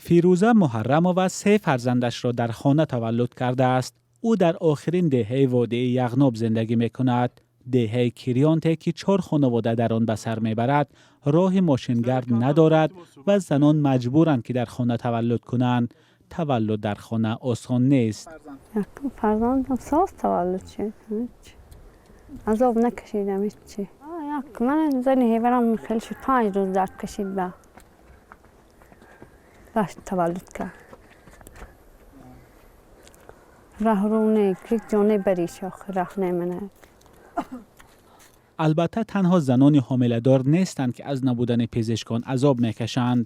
Фирӯза Муҳаррамова се фарзандашро дар хона таваллуд кардааст. Ӯ дар охирин деҳаи водии Яғноб зиндагӣ мекунад. Деҳаи Кирёнте, ки чор хонавода дар он ба сар мебарад, роҳи мошингард надорад ва занон маҷбуранд, ки дар хона таваллуд кунанд. Таваллуд дар хона осон нест. Фарзандам соз таваллуд шуд, азоб накашидам ҳечи. Ман зани ҳеварам хеле шуд, 5 рӯз дард кашид, ба баш таваллуд кард. Раҳрӯ не, як ҷоне бариш, охир раҳ неманад. Албатта, танҳо занони ҳомиладор нестанд, ки аз набудани пизишкон азоб мекашанд.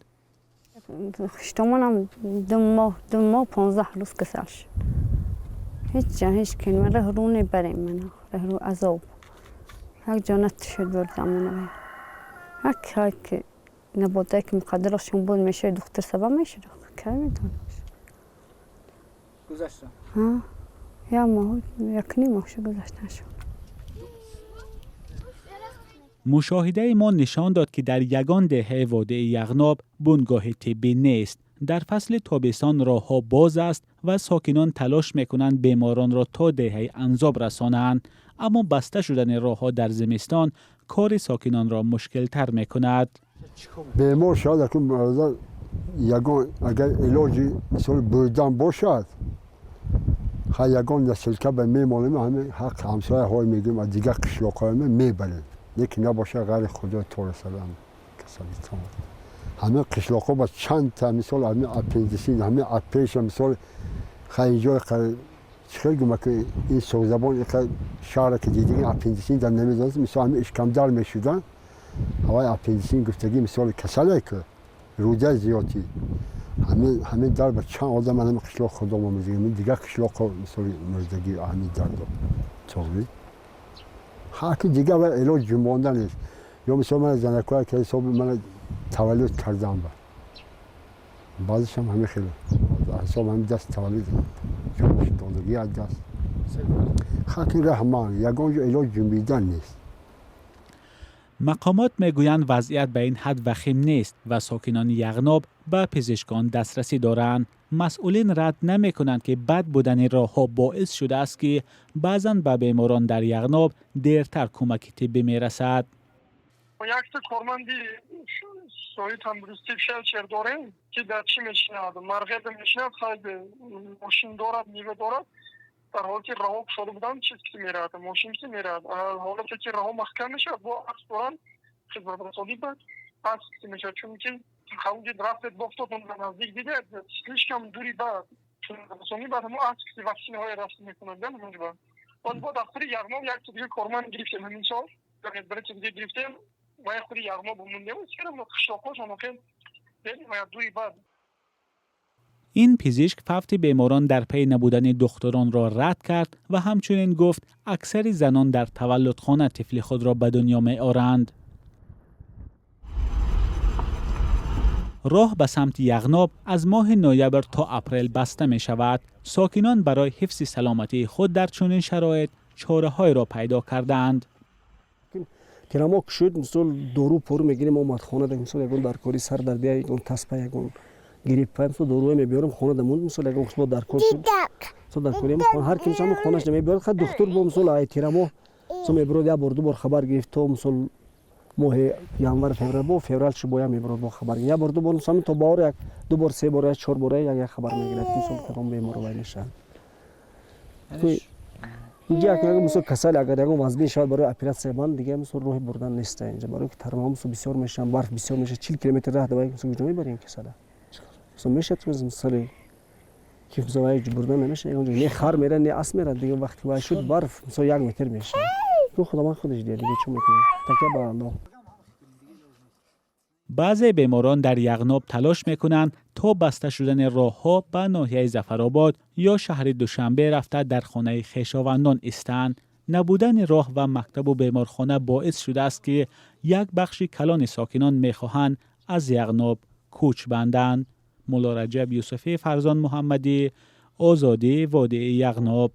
Хуштомонам 2 моҳ, 2 моҳ 15 рӯз касал шуд. Ҳеҷ ҷо ҳеҷ кин раҳрӯ небарем, ман раҳрӯ азоб, як ҷо натушуд бурдам. Мана як ки набодае ки муқаддарашон буд, мешавад, духтур сабаб мешуд, кай медонам. Гузаштан? Як моҳ, якним моҳ шуд гузаштаншон. Мушоҳидаи мо нишон дод, ки дар ягон деҳаи водии Яғноб бунгоҳи тиббӣ нест. Дар фасли тобистон роҳҳо боз аст ва сокинон талош мекунанд беморонро то деҳаи Анзоб расонанд, аммо баста шудани роҳҳо дар зимистон кори сокинонро мушкилтар мекунад. Бемор шавад, акун ягон агар илоҷи мисол бурдан бошад, ха, ягон носилка ба мемонем, ҳами ҳақ ҳамсояҳое мегӯем, аз дигар қишлоқҳое мебарем, лекин набошад, ғайри худо торасадам касалитон. Ҳамин қишлоқҳо ба чандта, мисол, ҳамин аппендисит, ҳамин апреша, мисол, ха, инҷо чӣ хел гума ки ин соғзабон шаҳре ки дидиги аппендисит дар намедонист. Мисол, ҳамин ишкамдар мешудан, ҳавай аппендисит гуфтагӣ, мисол, касале ки рӯда зиёдӣ, ҳамин дар ба чанд одам ҳамин қишлоқ худомо мезигем, дигар қишлоқҳо, мисоли, мурдагӣ ҳамин дардо тоғӣ ҳаки дигар ва илоҷ ҷунбонда нест. Ё мисол, мана занакое ки ҳисоби мана таваллуд кардам, ба баъзешам ҳамин хеле ҳисоб ҳамин даст таваллуд ҷонаш додагӣ аз даст хаки раҳман, ягон ҷо илоҷ ҷунбидан нест. Мақомот мегӯянд, вазъият ба ин ҳад вахим нест ва сокинони Яғноб ба пизишкон дастрасӣ доранд. Масъулин рад намекунанд, ки бад будани роҳҳо боис шудааст, ки баъзан ба беморон дар Яғноб дертар кӯмаки тиббӣ мерасад. Якта корманди соҳаи тандурустӣ, фельдшер дорем, ки дар чӣ мешинад, Марғеда мешинад. Хайд, мошин дорад, Нива дорад. Дар ҳолати раҳо кушода будан, чиз ки меравад, мошин ки меравад. Ҳолате ки раҳо маҳкам мешавад, бо асп доранд, хизматрасонӣ ба асп ки мешавад, чунки ҳавуҷи рафтед, бофтотон дар наздик дидед, слишком дури ба хизматрасонӣ, баъд ҳамо асп ки ваксинаҳое рафт мекунанд ҳамонҷо. Боз бо дар худи Яғноб як дига корманд гирифтем, ҳамин сол барча дига гирифтем ва як худи Яғноб мондем, қишлоқҳошон охир дури бад. Ин пизишк фавти беморон дар пайи набудани духтуронро рад кард ва ҳамчунин гуфт, аксари занон дар таваллудхона тифли худро ба дунё меоранд. Роҳ ба самти Яғноб аз моҳи ноябр то апрел баста мешавад. Сокинон барои ҳифзи саломатии худ дар чунин шароит чораҳоеро пайдо кардаанд. Тирамо шуд, мисол, дору пору мегирем, омад хона, мисол, ягон даркори сар дард, ягон таспа, ягон гриппа, мисол, доруҳое мебиёрам, хона дамонд. Мисол, ягон бо даркор шуд, мисол, даркори ҳар ки, мисол, хонаш намебиёрад. Ха, духтур бо, мисол, ай тирамо, мисол, мебирод, як бор, ду бор хабар гирифт то, мисол, моҳи январ, феврал, бо феврал шуд, боя мебирод, бо хабар як бор, ду бор, мисол, то баҳор як ду бор, се бор, як чор бора як як хабар мегирад, мисол, кадом бемор вай мешавад. Инҷа як мисол касал агар ягон вазбин шавад, барои оператсия ман дига, мисол, роҳи бурдан неста инҷа, барои ки тармаҳо, мисол, бисёр мешаванд, барф бисёр мешавад, 40 километр раҳ давай, мисол, куҷо мебарем касала? Мисол, мешавад, мисоли ки, мисол, вай бурдан намешавад ягон ҷо, не хар мерад, не асп мерад. Дига вақти вай шуд, барф, мисол, 1 метр мешавад. Худованд худаш диҳад, дига чӣ мекунем, такя ба Аллоҳ. Баъзе беморон дар Яғноб талош мекунанд, то баста шудани роҳҳо ба ноҳияи Зафаробод ё шаҳри Душанбе рафта, дар хонаи хешовандон истанд. Набудани роҳ ва мактабу беморхона боис шудааст, ки як бахши калони сокинон мехоҳанд аз Яғноб кӯч банданд. Муллораҷаб Юсуфӣ, Фарзон Муҳаммадӣ, Озодӣ, водии Яғноб.